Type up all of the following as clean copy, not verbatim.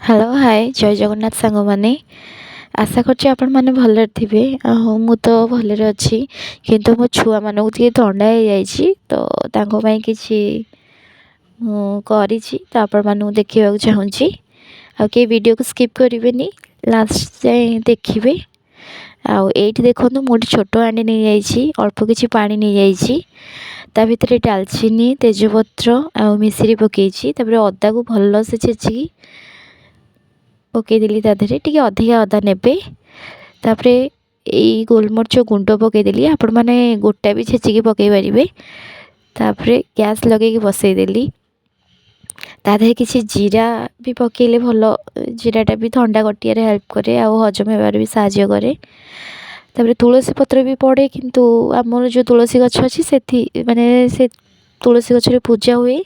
Hello, ହାଏ, ଜୟ ଜଗନ୍ନାଥ ସାଙ୍ଗମାନେ। ଆଶା କରୁଛି ଆପଣମାନେ ଭଲରେ ଥିବେ ଆଉ ମୁଁ ତ ଭଲରେ ଅଛି। କିନ୍ତୁ ମୋ ଛୁଆମାନଙ୍କୁ ଟିକେ ଥଣ୍ଡା ହେଇଯାଇଛି, ତ ତାଙ୍କ ପାଇଁ କିଛି ମୁଁ କରିଛି, ତ ଆପଣମାନଙ୍କୁ ଦେଖେଇବାକୁ ଚାହୁଁଛି। ଆଉ କେହି ଭିଡ଼ିଓକୁ ସ୍କିପ୍ କରିବେନି, ଲାଷ୍ଟ ଯାଏଁ ଦେଖିବେ। ଆଉ ଏଇଠି ଦେଖନ୍ତୁ, ମୁଁ ଗୋଟେ ଛୋଟ ହାଣ୍ଡି ନେଇଯାଇଛି, ଅଳ୍ପ କିଛି ପାଣି ନେଇଯାଇଛି। ତା ଭିତରେ ଡାଲଚିନି, ତେଜପତ୍ର ଆଉ ମିଶିରି ପକେଇଛି। ତାପରେ ଅଦାକୁ ଭଲସେ ଛେଚିକି ପକେଇଦେଲି। ତା ଦେହରେ ଟିକେ ଅଧିକା ଅଦା ନେବେ। ତାପରେ ଏଇ ଗୋଲମରିଚ ଗୁଣ୍ଡ ପକେଇଦେଲି, ଆପଣମାନେ ଗୋଟା ବି ଛେଚିକି ପକେଇ ପାରିବେ। ତାପରେ ଗ୍ୟାସ୍ ଲଗେଇକି ବସେଇଦେଲି। ତା ଦେହରେ କିଛି ଜିରା ବି ପକେଇଲେ ଭଲ, ଜିରାଟା ବି ଥଣ୍ଡା କଟିବାରେ ହେଲ୍ପ କରେ ଆଉ ହଜମ ହେବାରେ ବି ସାହାଯ୍ୟ କରେ। ତାପରେ ତୁଳସୀ ପତ୍ର ବି ପଡ଼େ, କିନ୍ତୁ ଆମର ଯେଉଁ ତୁଳସୀ ଗଛ ଅଛି ସେଠି, ମାନେ ସେ ତୁଳସୀ ଗଛରେ ପୂଜା ହୁଏ,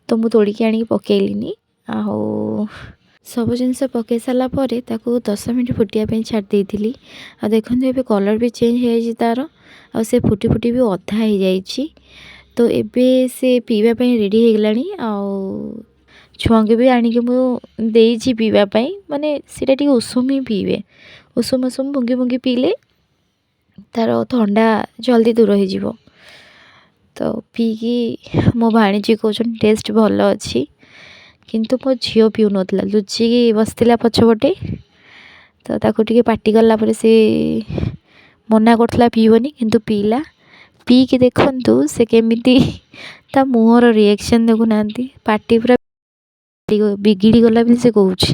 ତ ମୁଁ ତୋଳିକି ଆଣିକି ପକେଇଲିନି। ଆଉ ସବୁ ଜିନିଷ ପକେଇ ସାରିଲା ପରେ ତାକୁ 10 ମିନିଟ୍ ଫୁଟିବା ପାଇଁ ଛାଡ଼ି ଦେଇଥିଲି। ଆଉ ଦେଖନ୍ତୁ, ଏବେ କଲର୍ ବି ଚେଞ୍ଜ ହେଇଯାଇଛି ତା'ର, ଆଉ ସେ ଫୁଟି ଫୁଟି ବି ଅଧା ହେଇଯାଇଛି। ତ ଏବେ ସେ ପିଇବା ପାଇଁ ରେଡ଼ି ହେଇଗଲାଣି ଆଉ ଛୁଆଙ୍କୁ ବି ଆଣିକି ମୁଁ ଦେଇଛି ପିଇବା ପାଇଁ। ମାନେ ସେଇଟା ଟିକେ ଉଷୁମ ହିଁ ପିଇବେ, ଉଷୁମ ଉଷୁମ ଫୁଙ୍କି ଫୁଙ୍କି ପିଇଲେ ତା'ର ଥଣ୍ଡା ଜଲ୍ଦି ଦୂର ହେଇଯିବ। ତ ପିଇକି ମୋ ଭାଣିଜୀ କହୁଛନ୍ତି ଟେଷ୍ଟ ଭଲ ଅଛି। କିନ୍ତୁ ମୋ ଝିଅ ପିଉନଥିଲା, ଲୁଚିକି ବସିଥିଲା ପଛପଟେ। ତ ତାକୁ ଟିକେ ପାଟି କଲା ପରେ ସେ ମନା କରୁଥିଲା ପିଇବନି, କିନ୍ତୁ ପିଇଲା। ପିଇକି ଦେଖନ୍ତୁ ସେ କେମିତି ତା ମୁହଁର ରିଆକ୍ସନ୍ ଦେଖୁନାହାନ୍ତି, ପାଟି ପୁରା ବିଗିଡ଼ି ଗଲା ବୋଲି ସେ କହୁଛି।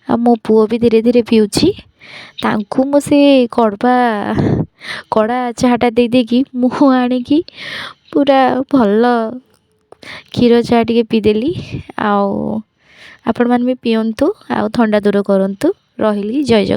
ଆଉ ମୋ ପୁଅ ବି ଧୀରେ ଧୀରେ ପିଉଛି। ତାଙ୍କୁ ମୁଁ ସେ କଡ଼ବା କଡ଼ା ଚାହାଟା ଦେଇ ଦେଇକି ମୁଁ ଆଣିକି ପୁରା ଭଲ କ୍ଷୀର ଚା ଟିକେ ପିଇଦେଲି। ଆଉ ଆପଣମାନେ ବି ପିଅନ୍ତୁ ଆଉ ଥଣ୍ଡା ଦୂର କରନ୍ତୁ। ରହିଲି, ଜୟ ଜଗନ୍ନାଥ।